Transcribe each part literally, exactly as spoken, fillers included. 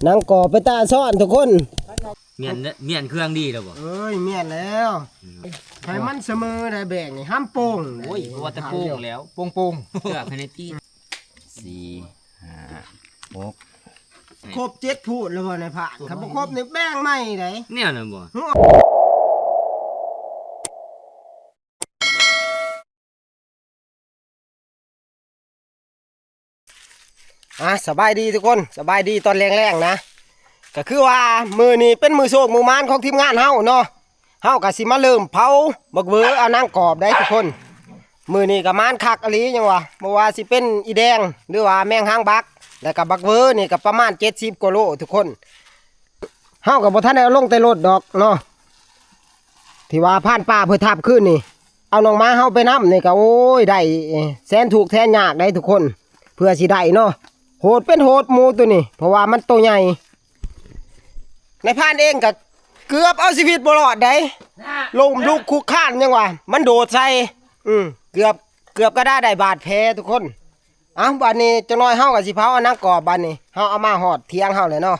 หนังกรอบเป็นตาซ่อนทุกคน เมียนเด้อ เมียนเครื่องดีแล้วบ่ เอ้ย เมียนแล้ว ให้มันเสมอได้แบ่งนี่ห้ามโป่ง โอ้ย ว่าแต่โป่งแล้ว โป่งโป่ง เกือบให้ในตี้ สี่ ห้า หก ครบเจ็ดพูดแล้วบ่ในผ่าน คันบ่ครบนี่แบ่งใหม่ได้ เนี่ยน่ะบ่ อ่ะ สบายดีทุกคน สบายดีตอนแลงๆนะ ก็คือว่ามื้อนี้เป็นมื้อโชคมื้อหมานของทีมงานเฮาเนาะ เฮาก็สิมาเริ่มเผาบักเวอเอาหนังกรอบได้ทุกคน มื้อนี้ก็หมานคักอีหลีหยังวะ บ่ว่าสิเป็นอีแดง หรือว่าแมงหางบัก แล้วก็บักเวอนี่ก็ประมาณเจ็ดสิบกว่าโลทุกคน เฮาก็บ่ทันได้เอาลงแต่รถดอกเนาะ ที่ว่าผ่านป่าเพื่อทับคืนนี่ เอาน้องหมาเฮาไปนำนี่ก็ โอ้ย ได้แสนทุกข์แสนยากได้ทุกคน เพื่อสิได้เนาะ โหดเป็นโหดหมูตัวนี้ เพราะว่ามันโตใหญ่ นายพรานเองก็เกือบเอาชีวิตบ่รอดได้ ล้มลุกคลุกคลานหยังวะ มันโดดใส่ อืม เกือบ เกือบก็ได้ ได้บาดแผลทุกคน เอ้า บัดนี้จักหน่อยเฮาก็สิเผาเอาหนังกรอบ บัดนี้เฮาเอามาฮอดเถียงเฮาแล้วเนาะ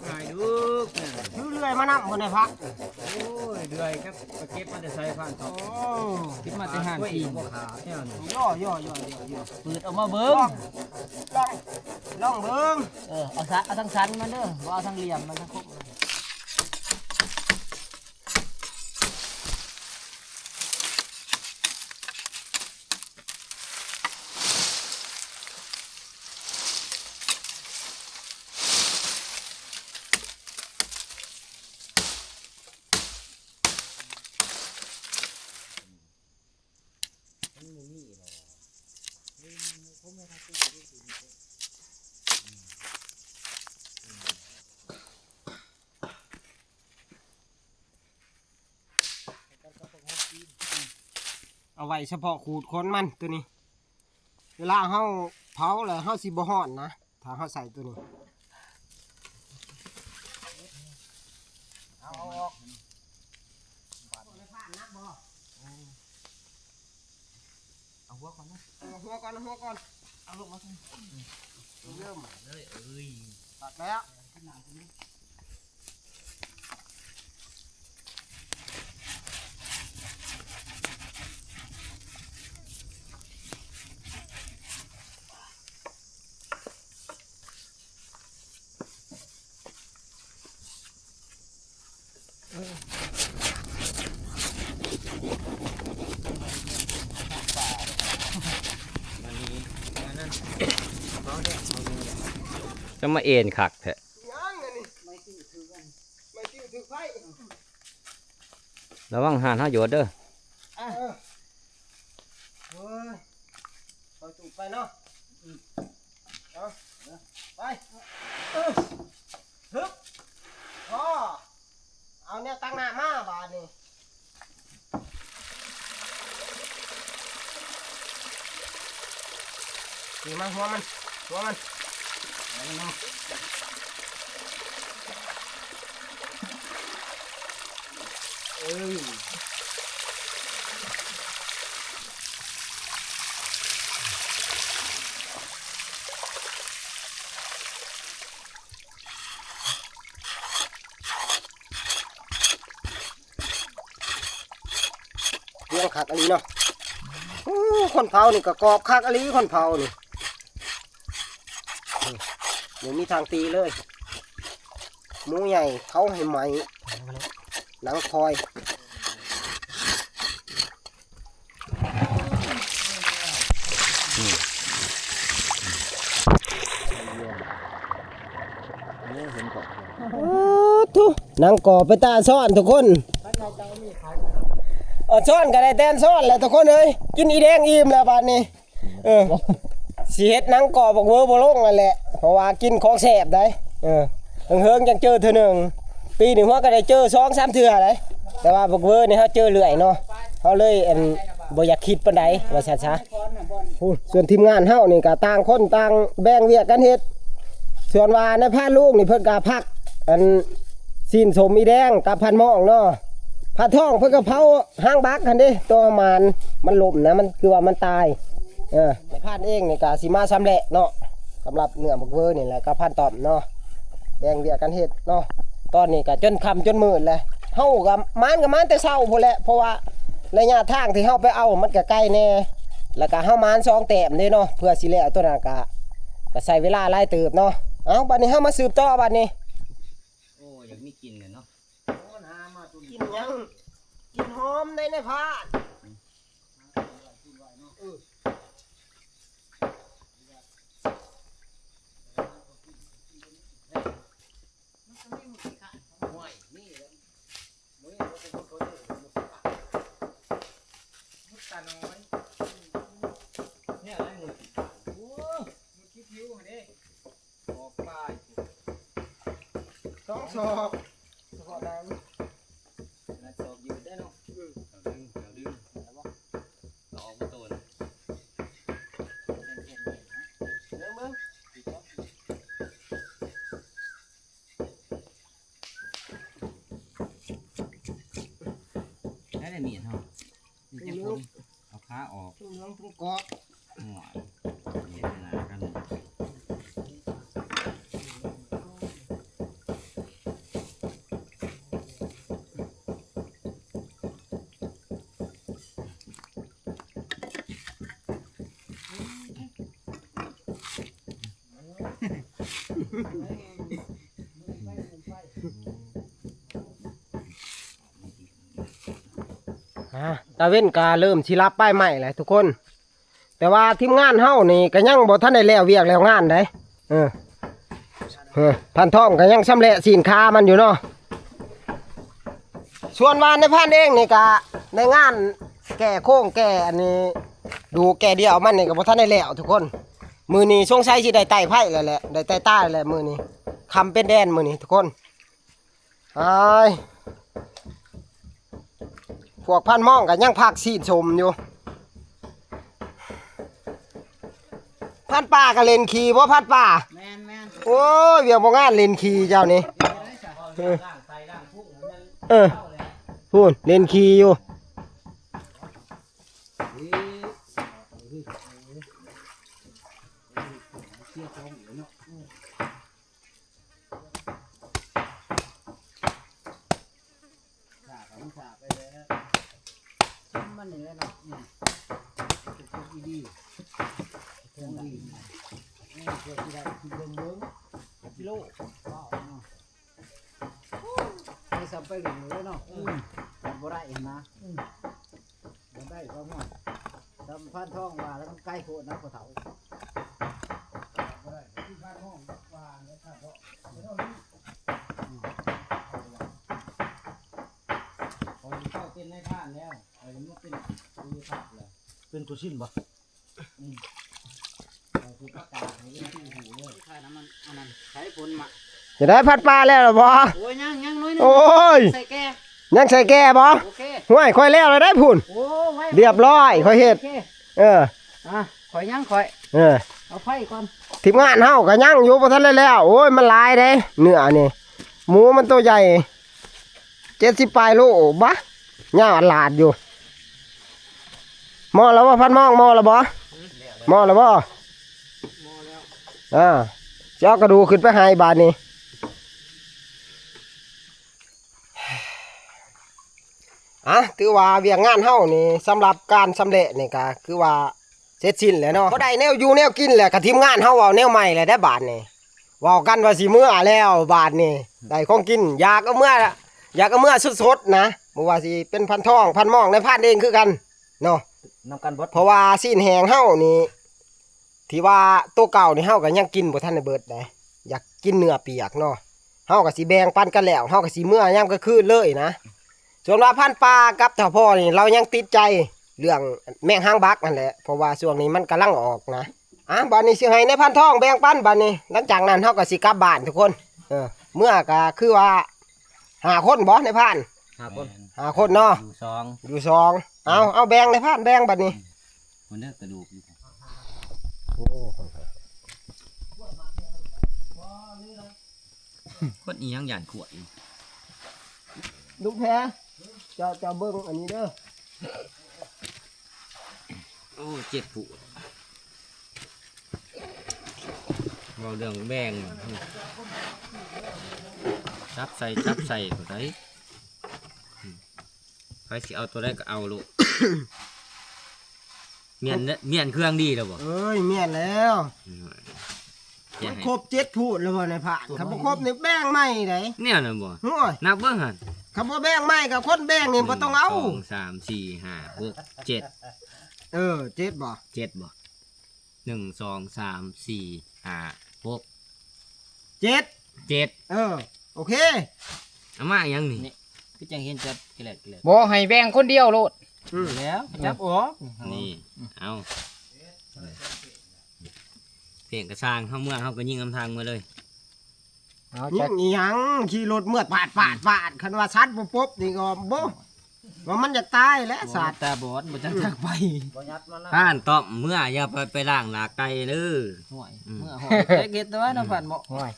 ง่ายลูก ถือเลื่อยมานำพุ่นนายพราน โอ้ย เลื่อยครับ ไปเก็บมาแต่ไสพราน โอ้ เก็บมาแต่ห้างจีน บ่ขาดแนวนี้ ย่อ ย่อ ย่อ ย่อ ย่อ เปิดออกมาเบิ่ง ลอง ลองเบิ่ง เออ เอาซะ เอาทางสันมันเด้อ บ่เอาทางเหลี่ยมมัน ทางคม เอาไว้เฉพาะขูดขนมันตัวนี้ เวลาเฮาเผาแล้วเฮาสิบ่ฮ้อนนะ ถ้าเฮาใส่ตัวนี้ เอาออก เอาหัวก่อนนะ เอาหัวก่อน เอาหัวก่อน เอาลงมา เริ่มเลย เอ้ย ตัดแล้ว จะมาเอ็นคักแท้ ยังอันนี้ ไม่ติ้วถือไฟ ระวังห่านเฮาโยดเด้อ อ่ะ เออ เฮ้ย ปล่อยตูดไปเนาะ อืม เอา ไป เออ ฮึบ พอ เอาแนวตั้งหน้ามาบาดนี้ นี่มาหัวมัน หัวมัน เอามันเนาะ เอ้ย เรื่องคักอีหลีเนาะ โอ้ คนเผานี่ก็กรอบคักอีหลี คนเผานี่ นี่มีทางตีเลย หมูใหญ่เขาให้ไหม หนังคอย โอ้ทุ หนังกรอบเป็นตาซ่อนทุกคน เออ ซ่อนก็ได้แต่ซ่อนแหละทุกคนเอ้ย กินอีแดงอิ่มแล้วบาดนี้ เออ สิเฮ็ดหนังกรอบบักเวอบ่ลงนั่นแหละ เพราะว่ากินของแซ่บได้ เออ เฮิงๆจังเจอเทื่อหนึ่ง ปีนี้หัวก็ได้เจอสองสามเทื่อได้ แต่ว่าบักเวอนี่เฮาเจอเรื่อยเนาะ เฮาเลยอันบ่อยากคิดปานใดว่าซั่นซะ โอ้ ส่วนทีมงานเฮานี่ก็ต่างคนต่างแบ่งเวียกกันเฮ็ด ส่วนว่านายพรานลุงนี่เพิ่นก็พัก อันซี้นส้มอีแดงกับพรานมองเนาะ พรานทองเพิ่นก็เผาหางบักหั่นเด้ ตัวหมานมันล้มนะ มันคือว่ามันตาย เออ นายพรานเองนี่ก็สิมาชำแหละเนาะ สำหรับเนื้อบักเวอนี่แหละกับพันต้อมเนาะ แบ่งเวียกกันเฮ็ดเนาะ ตอนนี้ก็จนค่ำจนมืดแล้ว เฮาก็หมานก็หมานแต่เช้าพู้นแหละ เพราะว่าระยะทางที่เฮาไปเอามันก็ไกลแน่ แล้วก็เฮาหมานสองแต้มเด้เนาะ เพื่อสิแล้วตัวนั้นก็ ก็ใช้เวลาหลายเติบเนาะ เอ้า บัดนี้เฮามาสืบต่อบัดนี้ โอ้ อยากมีกลิ่นเลยเนาะ กินหยัง กินหอมได้ในพาน มุดตาน้อย เนี่ยอะไรหมด โอ้ มุดคิดผิวหั่นเด้ ออกไป สองศอก เฉพาะหนัง ขนาดศอกยืดได้เนาะ อืม เอาดึง เอาดึง เอาออกมาโตน เบิ่ง เบิ่ง ได้แต่มีดเฮา มีแต่คนเอาขาออก เหลืองเป็นกอก หัวเห็นหน้ากัน อ่า ตาเว้นกาเริ่มสิรับป้ายใหม่แหละทุกคน แต่ว่าทีมงานเฮานี่ก็ยังบ่ทันได้แล้วเวียกแล้วงานได๋ เออ เออ พันทองก็ยังชำแหละสินค้ามันอยู่เนาะ ส่วนว่าในพันเองนี่ก็ในงานแก่โค้งแก่อันนี้ ดูแก่เดียวมันนี่ก็บ่ทันได้แล้วทุกคน มื้อนี้สงสัยสิได้ไต่ไผ่แล้วแหละ ได้ไต่ต้าแล้วแหละมื้อนี้ ค่ำเป็นแดนมื้อนี้ทุกคน อ้าย พวกพันมองก็ยังพักซีนสมอยู่ พันป่าก็เล่นขี้บ่พันป่า แม่นๆ โอ้ย เวียงบ่งานเล่นขี้เจ้านี่ เออ เออ พู้น เล่นขี้อยู่ สากเอามันสากไปเลยนะ มันนี่แหละเนาะ อืม เป็นพวกอีดี พวกอีดี อืม พวกที่ได้กินเบิ่งๆ กิโล ว้าวเนาะ นี่ซ้ำไปหลุมเลยเนาะ อืม มันบ่ได้หั้นนะ อืม บ่ได้ก็ง่วง สำพันทองว่าแล้วมันใกล้โพดนะพ่อเฒ่า บ่ได้ ที่บ้านห้องว่าแล้วครับ อืม ข้อยสิเข้าเป็นนายพรานแล้ว ข้อยสิมาเป็นผู้ขับแล้ว เป็นผู้สิ้นบ่ อืม ข้อยสิประกาศให้เอฟซีฮู้เลย ถ้าน้ำมันอันนั้น ใช้ผลมา จะได้พันป่าแล้วเหรอบ่ โอ้ย ยัง ยังน้อยหนึ่ง โอ้ย ใส่แก่ ยังใส่แก่บ่ โอเค ห้วย ข้อยแล้วแล้วได้พู้น โอ้ ไว้ เรียบร้อย ข้อยเฮ็ด โอเค เออ อ่ะ ข้อยยัง ข้อย เออ เอาไฟก่อน ทีมงานเฮาก็ยังอยู่ บ่ทันได้แล้ว โอ้ย มันหลายเด้ เนื้อนี่ หมูมันตัวใหญ่ เจ็ดสิบปลายโล บะ ยาวหลาดอยู่ หม้อแล้วบ่ พันมอง หม้อแล้วบ่ หม้อแล้วบ่ อ่า สิเอากระดูกขึ้นไปให้บาดนี้ อ่ะ ถือว่าเวียกงานเฮานี่ สำหรับการชำแหละนี่ก็คือว่าเสร็จสิ้นแล้วเนาะ บ่ได้แนวอยู่แนวกินแล้ว ก็ทีมงานเฮาเอาแนวใหม่แล้วเด้อบาดนี้ เว้ากันว่าสิเมือแล้วบาดนี้ ได้ของกิน อยากเอาเมือ อยากเอาเมือสดๆนะ บ่ว่าสิเป็นพันทอง พันมอง นายพรานเองคือกันเนาะ นำกันเบิด เพราะว่าซีนแห้งเฮานี่ ที่ว่าโตเก่านี่เฮาก็ยังกินบ่ทันได้เบิดเด้ อยากกินเนื้อเปียกเนาะ เฮาก็สิแบ่งปันกันแล้ว เฮาก็สิเมือยามกลางคืนเลยนะ ส่วนว่าพันป่ากับเฒ่าพ่อนี่ เรายังติดใจเรื่องแมงหางบักนั่นแหละ เพราะว่าช่วงนี้มันกำลังออกนะ อ่ะ บัดนี้สิให้นายพันทองแบ่งปันบัดนี้ หลังจากนั้นเฮาก็สิกลับบ้านทุกคน เออ เมือก็คือว่าห้าคนบ่นายพราน ห้าคน ห้าคนเนาะ อยู่สอง อยู่สอง เอา เอาแบ่งนายพราน แบ่งบัดนี้ มันเด้อกระดูกอยู่ โอ้ คนอีหยังย่านขวดอยู่ ลุงแพร เจ้า เจ้าเบิ่งอันนี้เด้อ โอ้ เจ็บปวด เว้าเรื่องแบ่ง จับใส่ จับใส่ตัวใด ใครสิเอาตัวใดก็เอาโลด เมียนเด้อ เมียนเครื่องดีแล้วบ่ เอ้ย เมียนแล้ว อืม มันครบเจ็ดพูดแล้วบ่ในผ่าน ครบ คันบ่ครบนี่แบ่งใหม่ได๋ เนี่ยนั่นบ่ โอ้ย นับเบิ่งหั่น คันบ่แบ่งใหม่ก็คนแบ่งนี่บ่ต้องเอา หนึ่ง สอง สาม สี่ ห้า หก เจ็ด เออ เจ็ดบ่ เจ็ดบ่ หนึ่ง สอง สาม สี่ ห้า หก เจ็ด เจ็ด เออ โอเค เอามาอีหยังนี่ นี่ คือจังเห็นจัดกิเลสกิเลส บ่ให้แบ่งคนเดียวโลด อืม แล้วจับออก นี่ เอา เพียงกระซ่าง เฮาเมือ เฮาก็ยิงนำทางมาเลย เอา ยิ จัก งอีหยัง ขี่รถเมือปาดปาดปาด คันว่าสัตว์บ่ปบนี่ก็บ่ ว่ามันอยากตายแหละ บ่ สัตว์ ตาบอด บ่จักทางไป บ่ยัดมานะ ผ่านต้อมเมือ อย่าไป ไปล้างหน้าไก่เด้อ ห่วย อืม เมือห่วย เฮ็ดแต่ว่าน้ำผ่านเหมาะ ห่วย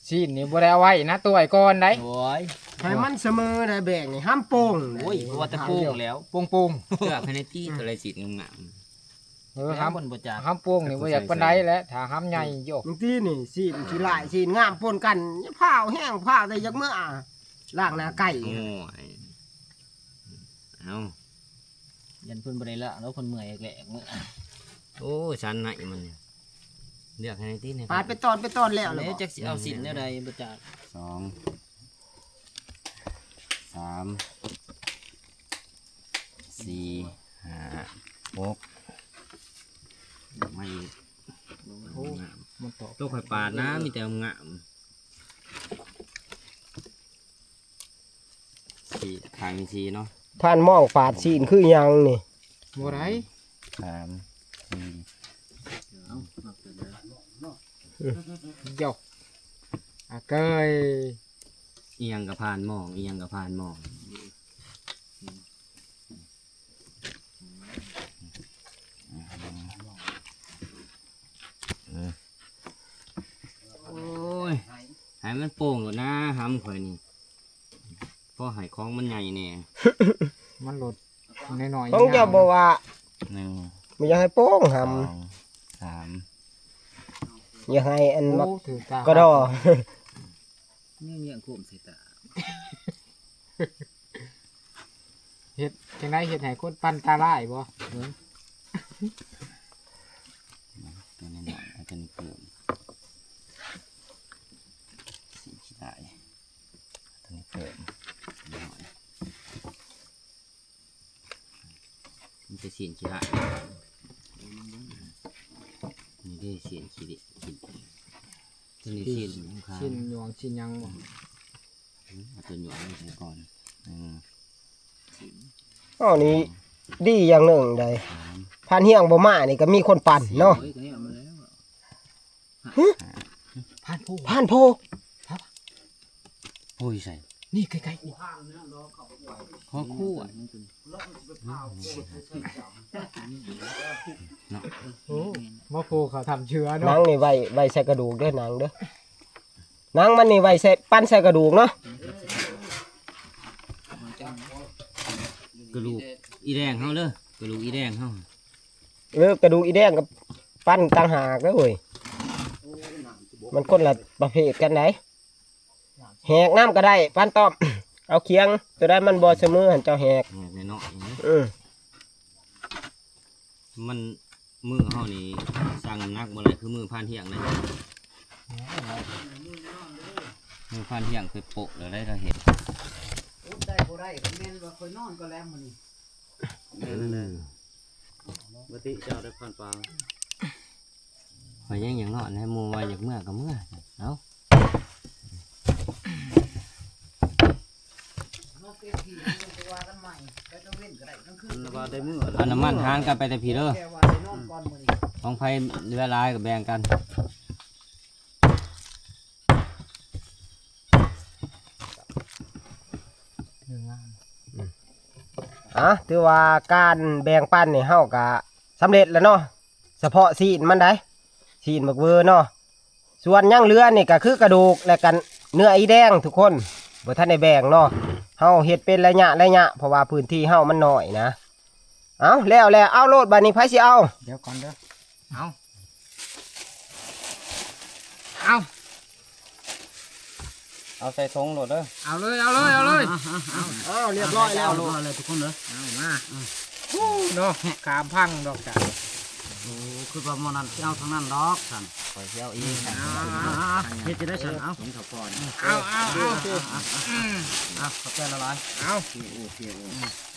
ซีนนี่บ่ได้เอาไว้นะ ตัวไว้ก่อนได้ โอ้ย ให้มันเสมอได้แบ่งนี่ ห้ามโป่ง โอ้ย ว่าแต่โป่งแล้ว โป่งๆ เกือบให้ในตี้ตัวละสิบงามๆ เออ แล้ว ห้าม มันบ่จัก ห้ามโป่งนี่บ่อยากปานใดแหละ ถ้าห้ามใหญ่โยก บางทีนี่ ซีนขี้ลาย ซีนงามปนกัน อย่าพาวแห้ง พาวแต่อยากเมือ ล้างหน้าไก่ โอ้ย เอา ยันเพิ่นบ่ได้ละ แล้วเพิ่นเมื่อยแหละเมื่อ โอ้ย สันไหนมันเนี่ย เลือกให้ตี้เนี่ย ปาดไปตอน ไปตอนแล้ว แล้ว แล้ว บ่ จักสิเอาสินแนวใดบ่จัก สอง สาม สี่ ห้า หก ดอกไม้ โอ้ งาม มันตอบ ตัวข่อยปาดนะ มีแต่งาม สี่ ทางสี่เนาะ ท่านมองปาดซีนคือหยังนี่ บ่ได้ สาม สี่ เอา เดี๋ยว อ่ะ เกย อีหยังกับผ่านมอง อีหยังกับผ่านมอง เออ โอ้ย ให้มันโป่งโลดนะ หำข่อยนี่ พอให้ของมันใหญ่แน่ มันโลดน้อยๆ ของเจ้าบ่ว่า หนึ่ง บ่อยากให้โป่งหำ สอง สาม อยากให้อัน โอ้ บัก ถือตา กระดอ นี่เลี้ยงโคมใส่ตา เฮ็ดจังได๋ เฮ็ดให้คนปั่นตาลายบ่ เบิ่ง ตัวน้อยๆ เอาตัวนี้เพิ่ม สีขี้ลาย ตัวนี้เพิ่ม มันจะสีขี้ลาย นี่ได้สีขี้ดิ ตัวนี้สีของเขา ชิ้นหยวงชิ้นหยังบ่ เอาตัวหยวงไว้ก่อน อืม อ้อ นี่ดีอย่างหนึ่งใด๋ สาม ผ่านเฮียงบ่มานี่ก็มีคนปั่นเนาะ โอ้ย ก็เนี่ยเอามาแล้ว ฮะ ผ่านผู้ ผ่านผู้ โอ้ย ใส่ นี่ใกล้ๆ นี่ ขอคู่อะ เนาะ โอ้ มาผูกเขาทำเชื้อเนาะ หนังนี่ไว้ ไว้ใส่กระดูกเด้อ หนังเด้อ หนังมันนี่ไว้ใส่ ปั่นใส่กระดูกเนาะ กระดูกอีแดงเฮาเด้อ กระดูกอีแดงเฮา เออ กระดูกอีแดงกับปั่นต่างหากเด้อเว้ย มันคนละประเภทกันได๋ แหกนำก็ได้ ปั่นต้อม เอาเคียง ตัวใดมันบ่เสมอหั่นเจ้าแหก แหกน้อยๆ อย่างนี้ เออ มัน มือเฮานี่ชั่งน้ำหนักบ่ได้คือมือผ่านเฮียงเลย มือผ่านเฮียงคือโปะแล้วได้เราเห็น อุดได้บ่ได้ก็แม่นว่าข่อยนอนก็แล้วมื้อนี้ เออ ปกติเจ้าได้ผ่านปลา ข่อยยังอยากนอนให้หมู่ว่าอยากเมือก็เมือ เอ้า มันว่าได้มื้อ เอาน้ำมันหารกันไปแต่พีเด้อ ของไผเหลือหลายก็แบ่งกัน อ่ะ ถือว่าการแบ่งปันนี่เฮาก็สำเร็จแล้วเนาะ เฉพาะซีนมันได๋ ซีนบักเวอเนาะ ส่วนยังเหลือนี่ก็คือกระดูกและกันเนื้ออีแดงทุกคน บ่ทันได้แบ่งเนาะ เฮาเฮ็ดเป็นระยะระยะ เพราะว่าพื้นที่เฮามันน้อยนะ เอาแล้วแหละ เอาโลดบัดนี้ ไผสิเอา เดี๋ยวก่อนเด้อ เอา เอา เอาใส่ถุงโลดเด้อ เอาเลย เอาเลย เอาเลย อ้าว เรียบร้อยแล้ว เอาเลยทุกคนเลย เอามา อู้เนาะ ขามพังดอกจ้ะ โอ้ คือว่าหม้อนั้นสิเอาทางนั้นดอกสั่น ข่อยสิเอาเอง เอา เอา เอา เฮ็ดจะได้สั่น เอา ถุงข้าวปอน เอา เอา เอา อืม เอา ขอบใจหลายๆ เอา โอเค โอเค โอเค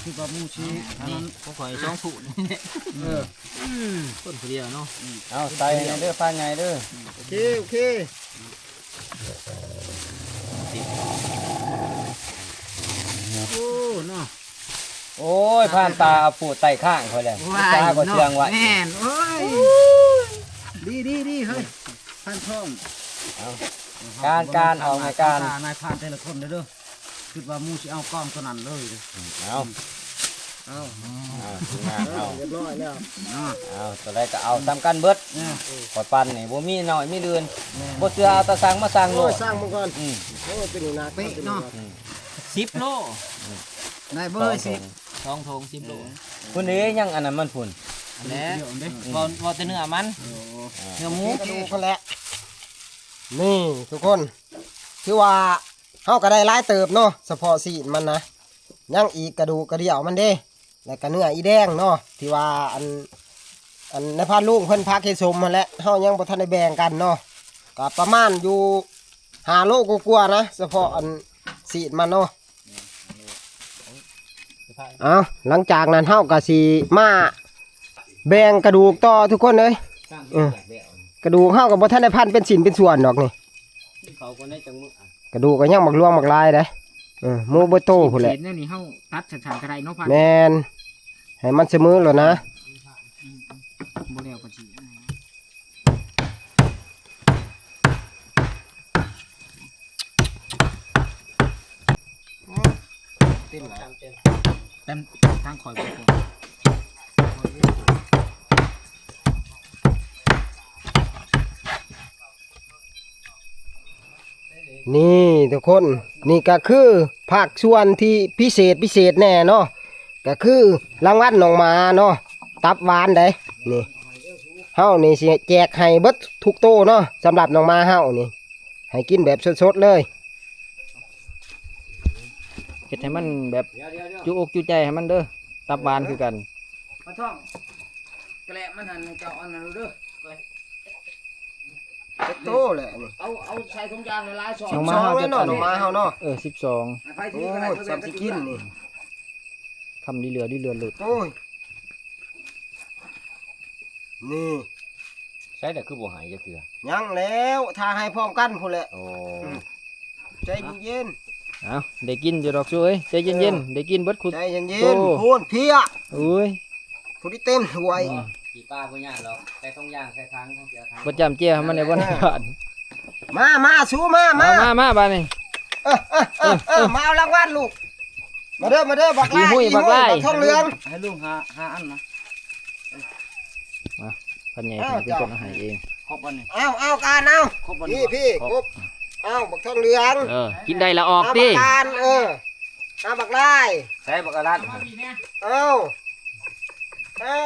คือว่าหมู่สิ อันนี้ ของข่อยสองถุง เออ คนผู้เดียวเนาะ เอาใส่ในเด้อ ผ้าใหญ่เด้อ โอเค โอเค โอ้ เนาะ โอ้ย ผ่านตาเอาปูดไต่ข้างข่อยแล้ว ว้าย ตาก็เชื่องไว้ แม่น โอ้ย ดี ดี ดี เฮ้ย พันทอง เอา การ การ เอาไงการ นายพรานแต่ละคนเด้อ คิดว่าหมู่สิเอากองเท่านั้นเลยเด้อ เอา เอา เอา เอา เรียบร้อยแล้ว เนาะ เอา ตัวใดก็เอาซ้ำกันเบิด เออ ขอปันนี่บ่มีน้อยมีเดือน แม่น บ่เชื่อเอาตาสั่งมาสั่งโล โอ้ย ด สั่งมาก่อน อืม โอ้ย เป็นหนัก เป๊ะเนาะ อืม สิบโล ได้เบอร์สิบ สองถุง สิบโล เพิ่นเด้ยังอันนั้นมันพุ่น อันนี้ เดี๋ยวเด้ อืม บ่ บ่แต่เนื้อมัน โอ้ เนื้อหมู กระดูกเขาแหละ นี่ทุกคน ถือว่าเฮาก็ได้หลายเติบเนาะ เฉพาะซีนมันนะ ยังอีกกระดูกกระเดี่ยวมันเด้ แล้วก็เนื้ออีแดงเนาะ ที่ว่าอัน อันนายพรานลุงเพิ่นพาเฮ็ดสมหั่นแหละ เฮายังบ่ทันได้แบ่งกันเนาะ ก็ประมาณอยู่ห้าโลกว่าๆนะ เฉพาะอันซีนมันเนาะ เอา หลังจากนั้นเฮาก็สิมาแบ่งกระดูกต่อทุกคนเอ้ย เออ กระดูกเฮาก็บ่ทันได้พันเป็นชิ้นเป็นส่วนดอกนี่ เขาก็ได้จังมื้อ กระดูกก็ยังบักหลวงบักหลายเด้ เออ หมูบ่โตพุ้นแหละ เศษเนี่ยนี่เฮาตัดสั้นๆก็ได้เนาะพัน แม่น ให้มันเสมอโลดนะ บ่แล้วก็สิ เต็มแล้ว เต็มทางข่อยบ่พอ นี่ทุกคน นี่ก็คือภาคส่วนที่พิเศษพิเศษแน่เนาะ ก็คือรางวัลน้องหมาเนาะ ตับหวานเด้ นี่ เฮานี่สิแจกให้เบิดทุกโตเนาะ สำหรับน้องหมาเฮานี่ ให้กินแบบสดๆเลย เฮ็ดให้มันแบบจุอกจุใจให้มันเด้อ ตับหวานคือกัน ปลาท่อง แกะมันหั่นให้เจ้าอันนั้นเด้อ จักโตแหละนี่ เอา เอาใส่ถุงยางหลายๆซอง น้องหมาเฮา สิบสองแล้วเนาะ น้องหมาเฮาเนาะ เออ สิบสอง ให้ไผถือก็ได้ โอ้ย เพิ่น ซ้ำสิกินนี่ คำดีเหลือดีเหลือเลิศ โอ้ย นี่ ใส่แต่คือบ่หายจักเทื่อ ยังแล้ว ถ้าให้พร้อมกันพุ้นแหละ โอ้ อืม ใจเย็นๆ เอา ได้กินอยู่ดอกซุเอ้ย ใจเย็นๆ เออ ได้กินเบิดคุ ใจเย็นๆ โอ้ พูนเพีย โอ้ย ผู้ที่เต็มถ้วย อืม ขี้ปลาผู้ย่างดอก ใส่ถุงยาง ใส่ถัง ของเสียถัง บ่จำเจ้ามันได้บ่ได้บาด มา มา สู้มา มา เอา มา มา มา บาดนี้ เออ เออ เออ เออ มาเอารางวัลลูก มาเด้อ มาเด้อ บักหล้าย อีหุ้ย อีหุ้ย บักหล้าย บักทองเหลือง ให้ลุงหา หาอันนะ มา พันใหญ่ อ้าว เป็นคนเอาให้เอง ครบอันนี้ เอา เอา การเอา ครบอันนี้ พี่ พี่ ครบ ครบ เอา บักทองเหลือง เออ กินได้ละออก เอา ติ บักการ เออ เอา บักหล้าย ใส่บักกะลัด เอา เอา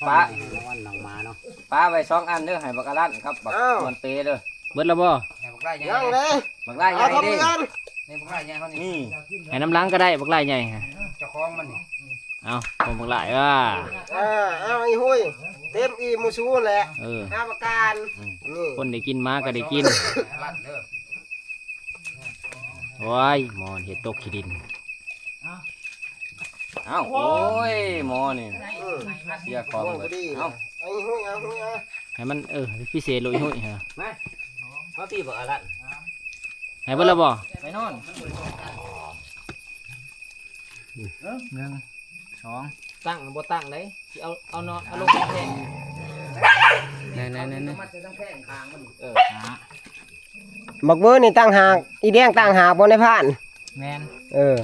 ปะ รางวัลน้องหมาเนาะ ปะไว้สองอันเด้อ ให้บักกะลัดครับ บัก เอ้า ม่วนเปเด้อ เบิดแล้วบ่ ให้บักหล้ายใหญ่ ยังเลย บักหล้ายใหญ่ เอาทอง เด้ เหลือง นี่บักหล้ายใหญ่เขานี่ นี่ ให้น้ำหลังก็ได้ บักหล้ายใหญ่ เจ้าของมันนี่ เอา ของบักหล้าย อ่า อ่า เอา อีหุ้ย เต็มอีหมู่ซูแหละ เออ เอา บักการ อืม นี่ คนได้กิน หมาก็ได้กิน ลัดเด้อ โอ้ย หมอเห็ดตกขี้ดิน อ้าว โอ้ย หมอนี่ เออ เสียของ โอ้ย เบิด พอดี เอ้า เอาอีหุ้ย เอาอีหุ้ย เอา ให้มัน เออ พิเศษโลดอีหุ้ยฮะ มา มาพี่บอกอารัน ให้เบิดแล้วบ่ ไปนอน หนึ่ง สอง ตั้งบ่ตั้งเลย สิเอา เอานอน เอาลงแทน ไหนๆๆๆ เออ บักเวอร์นี่ต่างหาก อีแดงต่างหากบ่นายพราน แม่น เออ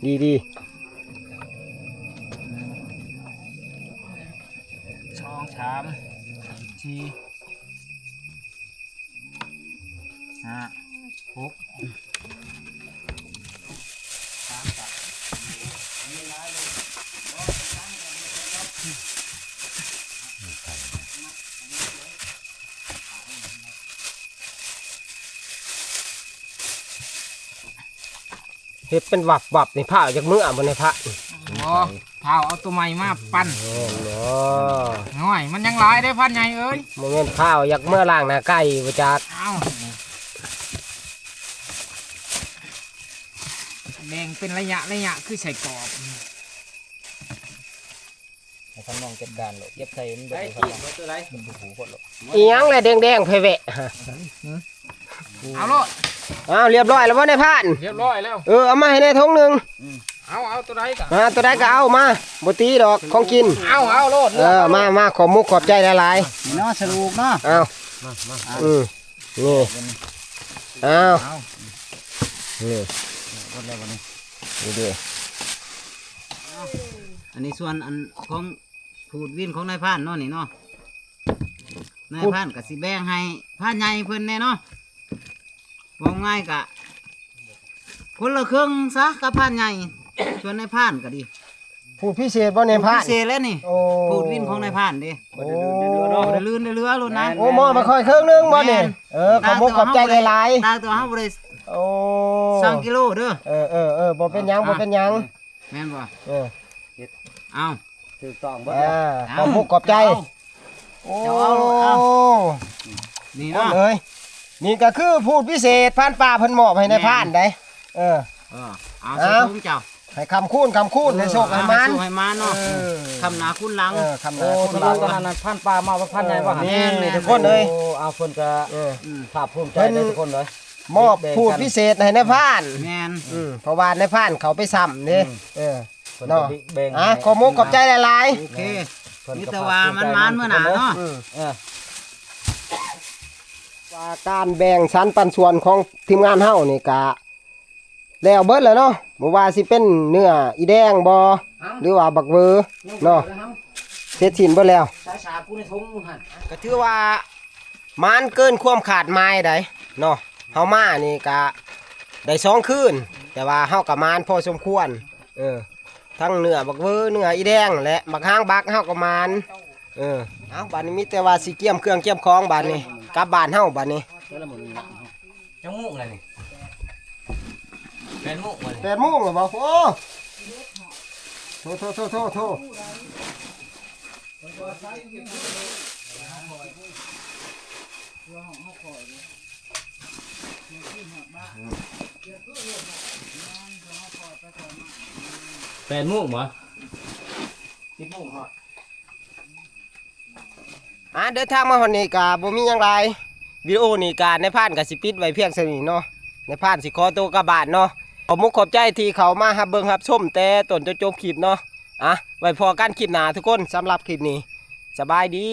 ดีดี สอง สาม สี่ ห้า หก เฮ็ดเป็นวับวับนี่ พร้าวอยากเมือบ่ในพระ บ่ พร้าวเอาตัวใหม่มาปั่น แม่นบ่ น้อย มันยังหลายเด้ พรานใหญ่เอ้ย บ่แม่นพร้าวอยากเมือล้างหน้าไก่บ่จัก เอ้า แบ่งเป็นระยะระยะคือไส้กรอก ให้ทำนองจัดการโลด เก็บใส่มันบ่ ได้ ได้ กินบ่ตัวใด มันบ่หูคนโลด อีหยังแหละแดงๆ แผ่แวะฮะ เอาโลด อ้าว เรียบร้อยแล้วบ่นายพราน เรียบร้อยแล้ว เออ เอามาให้แน่ถุงหนึ่ง เอา เอาตัวใดกะ อ่า ตัวใดก็เอามา บ่ตีดอก ของกิน เอา เอาโลด เออ มา มา ขอบมุกขอบใจหลายๆ นี่เนาะ สรุปเนาะ เอา มา มา อืม นี่ เอา เอา นี่ หมดแล้วบัดนี้ นี่เด้อ อันนี้ส่วนอันของผูดวินของนายพรานเนาะนี่เนาะ นายพรานก็สิแบ่งให้พรานใหญ่เพิ่นแน่เนาะ เว้าง่ายกะ คนละครึ่งซะกับพรานใหญ่ ส่วนนายพรานก็ดี ผูดพิเศษบ่นายพราน ผูดพิเศษแล้วนี่ โอ้ ผูดวินของนายพรานเด้ โอ้ ได้ลื่นได้เรือเนาะ ได้ลื่นได้เรือโลดนะ โอ้ มอบมาค่อยครึ่งหนึงบ่นี่ แม่น เออ ขอบมุกขอบใจหลายๆ ตาตัวเฮาบ่ได้ โอ้ สั่งกิโลเด้อ เออ เออ เออ บ่เป็นหยัง บ่เป็นหยัง แม่นบ่ เออ เอา ถูกต้องเบิด อ่า เลย ขอบมุกขอบใจ เอา โอ้ เอา เอา นี่เนาะ เอ้ย นี่ก็คือผูดพิเศษพรานป่าเพิ่นมอบให้นายพรานได้ เออ เออ เอา เอา ใส่ถุงเจ้า ให้คำคูณ คำคูณ เออ ให้โชคให้หมาน ให้โชคให้หมานเนาะ เออ คำหน้าคูณหลัง เออ คำหน้าคูณหลัง โอ้ ตอนนั้นน่ะพรานป่ามอบให้พรานใหญ่บ่หั่น แม่น นี่ทุกคนเอ้ย โอ้ เอาเพิ่นก็ เออ ภาคภูมิใจในทุกคนเลย มอบผูดพิเศษให้นายพราน แม่น อืม เพราะว่านายพรานเขาไปซ้ำเด้ อืม เออ เพิ่นก็ เนาะ แบ่ง อ่ะ ให้ ขอบมุกขอบใจหลายๆ โอเค เพิ่นก็ มีแต่ว่ามันหมานมื้อหน้าเนาะ อืม เออ ว่าการแบ่งสรรปันส่วนของทีมงานเฮานี่กะแล้วเบิดแล้วเนาะ บ่ว่าสิเป็นเนื้ออีแดงบ่ หรือว่าบักเวอเนาะ เสร็จสิ้นเบิดแล้ว สายสากูในทงหั่น ก็ถือว่า หมานเกินความคาดหมายได๋เนาะ เฮามานี่กะได้สองคืน แต่ว่าเฮากะหมานพอสมควร เออ ทั้งเนื้อบักเวอ เนื้ออีแดง และบักหางบักเฮากะหมาน เออ เอ้า บัดนี้มีแต่ว่าสิเกียมเครื่องเกียมของบัดนี้ กลับบ้านเฮาบัดนี้ จังโมงแล้วนี่ แปดโมงแล้วนี่ แปดโมงแล้วบ่ โอ้ โท โท โท โท โท แปดโมงบ่ สิบโมงฮอด อ่า เดินทางมาฮอดนี่กะบ่มีหยังหลาย วิดีโอนี่กะนายพรานกะสิปิดไว้เพียงส่ำนี้เนาะ นายพรานสิขอตัวกลับบ้านเนาะ ขอบมุกขอบใจที่เข้ามารับเบิ่งรับชมแต่ต้นจนจบคลิปเนาะ อ่ะ ไว้พ้อกันคลิปหน้าทุกคน สำหรับคลิปนี้ สบายดี